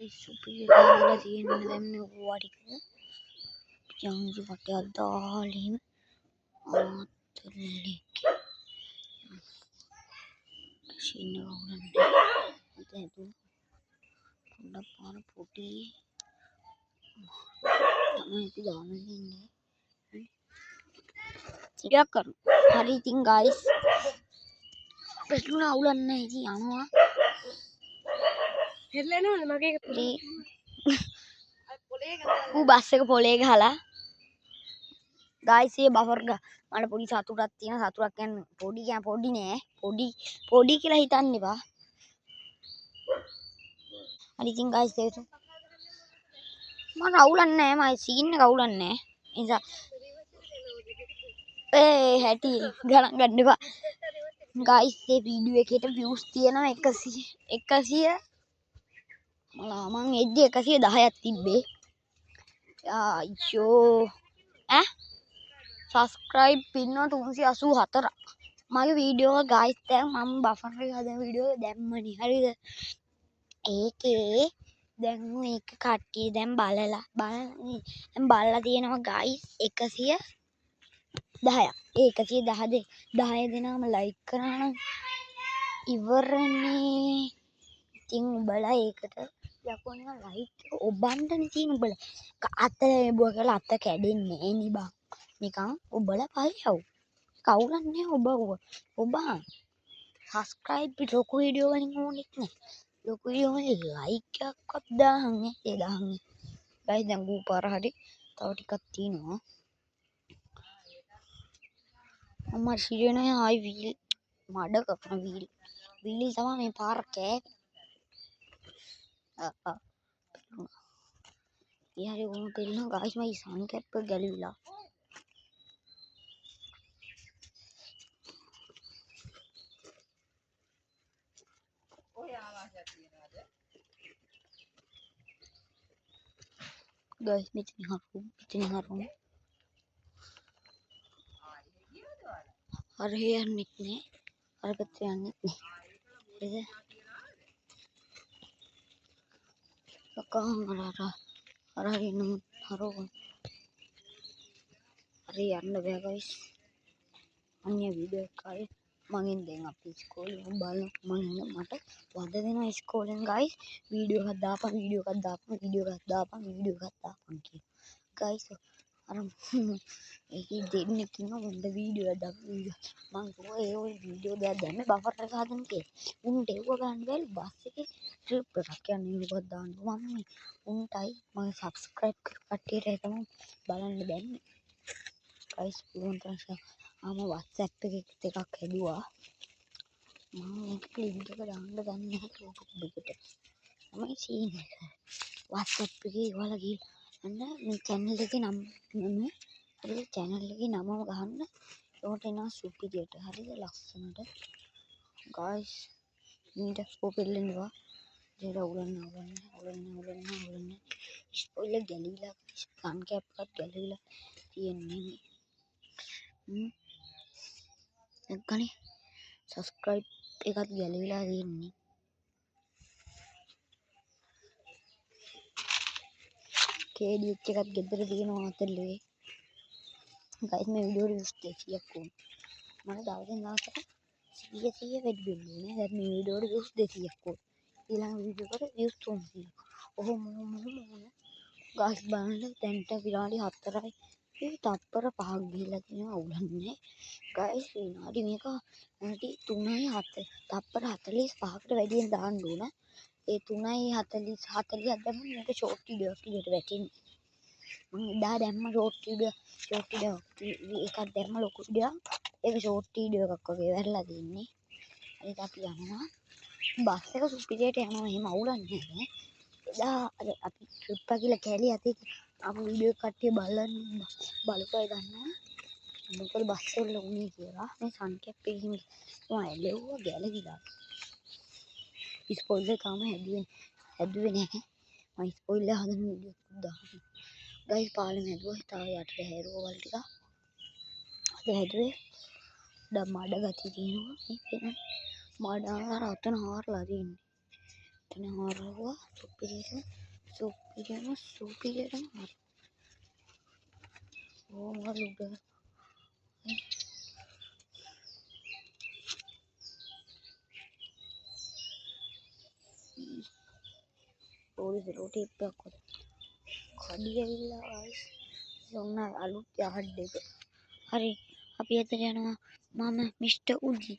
සුපිරියට හදලා තියෙන්නේ දැන් මේ ඕවා ටික. යංජි වටයක් දාලා එහෙම ආතල්ලේ. සීන් එක අවුලන්නේ. අද හැදුවා. පොඩ්ඩක් පාර පොඩි තමයි අපි දාන්න ඉන්නේ. ටිකක් කරමු. හරි ඉතින් ගයිස් පෙට්ලුණ අවුලක් නැහැ ඉතින් යනවා. පෙරලෙනවද මගේ එක? ඌ බස් එක පොලේ ගහලා ගයිස් ඒ බෆර් මට පොඩි සතුටක් තියෙනවා. සතුටක් කියන්නේ පොඩි කියන්නේ පොඩි නෑ. පොඩි පොඩි කියලා හිතන්න එපා. හරි ඉතින් ගයිස් ඒක මට අවුලක් නෑ. මගේ සීන් එක අවුලක් නෑ. ඒ නිසා ඒ හැටි ගණන් ගන්න එපා. ගයිස් මේ වීඩියෝ එකට වීව්ස් තියෙනවා 100 100 මලා මං එද්දි 110ක් තිබ්බේ. අයියෝ ඈ සබ්ස්ක්‍රයිබ් ඉන්නවා 384. මගේ වීඩියෝ එක ගයිස් දැන් මම බෆර් එක හදන වීඩියෝ එක දැම්මනේ. හරිද? ඒකේ දැන් මේක කට්ටිය දැන් බලලා දැන් බලලා තියෙනවා ගයිස් 110ක්. ඒ 110 10 දෙනාම ලයික් කරා නම් ඉවරනේ. ඉතින් උඹලා ඒකට යකෝ නිකන් ලයික් එක ඔබන්නනේ තියෙන්නේ උඹලා. අත ලැබුවා කියලා අත කැඩෙන්නේ නෑ නේ බං. නිකන් උඹලා පල්යව්. කවුලක් නෑ ඔබ ඔබ සබ්ස්ක්‍රයිබ් ලොකු වීඩියෝ වලින් ඕනෙත් නෑ. ලොකු වීඩියෝ වලින් ලයික් එකක්වත් දාහන් ඈ. ඒ දාහන් ඈ. ගයිස් දැන් ගූ පාර හරි තව ටිකක් තියෙනවා. අම්මා සිරේන ආයි වීල් මඩ කපන වීල් වීල් තමයි මේ පාර කෑවේ. ආ ඒ හරි කොහොම පෙළෙනවා ගයිස් මගේ සන් කැප් එක ගැලවිලා. ඔය ආවාසයක් තියනවාද? ගයිස් මෙතන හරු මෙතන හරු අර යන්නෙත් නෑ අර පැත්තේ යන්නෙත් නෑ. හරිද? කකන් අර අර අර හරි නම හරෝ හරි යන්න බෑ ගයිස්. අන්‍ය වීඩියෝ එකක් ආවේ මගෙන්. දැන් අපි ඉස්කෝලේ බලන මං මට වද දෙනවා ඉස්කෝලෙන් ගයිස් වීඩියෝ එකක් දාපන් වීඩියෝ එකක් දාපන් වීඩියෝ එකක් දාපන් වීඩියෝ එකක් දාපන් කියලා. ගයිස් අර ඒකේ දෙන්නෙක් ඉන්නවා හොඳ වීඩියෝ එකක් දාපන් වීඩියෝ මං කිව්වා ඒ ඔය වීඩියෝ දෙයක් දැම්මේ බෆර් එක හදන්න කියලා. උන්ට එව්ව ගන්න බැලු බස් එකේ ට්‍රිප් එකක් යන්නේ මොකක්ද දාන්න මම මේ උන්ටයි මගේ සබ්ස්ක්‍රයිබ් කරපු කට්ටියටයි තමයි බලන්න දැම්මේ. ගයිස් පුළුවන් තරම් ආ මම WhatsApp එකේ එකක් හැදුවා. මම මේක ලින්ක් එක දාන්න දන්නේ නැහැ YouTube එකට. තමයි සීන් එක. WhatsApp එකේ ඔයාලා ගිහලා අන්න මේ channel එකේ නම හරිද? channel එකේ නමම ගහන්න. ඒකට එනවා සුපිරියට. හරිද? ලස්සනට. ගයිස් මීට පොපෙල්ලෙනවා. ජර උලන්න උලන්න උලන්න උලන්න උලන්න. ස්පොයිලර් ගැලවිලා සන් කැප් එකක් ගැලවිලා තියෙන්නේ. දැක්කනේ සබ්ස්ක්‍රයිබ් එකත් ගැලවිලා තියෙන්නේ. KDH එකත් ගෙදර තියෙනවා අතල්ලේ. ගයිස් මේ වීඩියෝ වල වීව්ස් 200ක් ඕන. මට දවසින් දවසට 100 100 වැඩි වෙන්න ඕනේ. දැන් මේ වීඩියෝ වල වීව්ස් 200ක් ඕන. ඊළඟ වීඩියෝ එකට වීව්ස් 300ක්. ඔහොම ඔහොම ඔහොම ඕන. ගයිස් බලන්න දැන්ට විනාඩි 4යි ඒ තප්පර 5ක් ගිහිල්ලා තියෙනවා අවුලක් නෑ. ගයිස් විනාඩි මේක විනාඩි 3යි 7 තප්පර 45කට වැඩියෙන් දාන්න ඕන. ඒ 3යි 40 40ක් දැම්මම මේක ෂෝට් වීඩියෝ එකක් විදියට වැටෙන්නේ. මං එදා දැම්ම ෂෝට් වීඩියෝ ෂෝට් වීඩියෝ එකක් දැම්ම ලොකු වීඩියෝ එකක්. ඒක ෂෝට් වීඩියෝ එකක් වගේ වැරලා තින්නේ. හරිද අපි යනවා. බස් එක සුපිරියට යනවා එහෙම අවුලක් නෑ. එදා අර අපි ට්‍රිප් එක කියලා කැලේ අතේ ආපු වීඩියෝ එක කට්ටිය බලන්න බලපු අය දන්නවා. මොකද බස් වල උනේ කියලා. මේ සන් කැප් එකේ හිමි මම ඇලෙව්වා ගැලවිලා. ස්පොයිලර් තාම හැදුවේ නැහැ. මම ස්පොයිලර් හදන වීඩියෝ එකක් දානවා. ගයිස් පාලම හැදුවා. තව යටට හැරුවා වල ටික. අද හැදුවේ දැන් මඩ ගතිය තියෙනවා. මේ පේන මඩ අර අතන හාරලා තියෙන්නේ. එතන හරවුවා සුපිරියටම සුපිරියම සුපිරියටම හරි. ඕ මොකද උඩ පොලිස් රෝටි එකක් හොද කඩි ඇවිල්ලා ගයිස්. ඔන්න අලුත් යාඩ් එක. හරි, අපි අතට යනවා. මම මිස්ටර් උදි.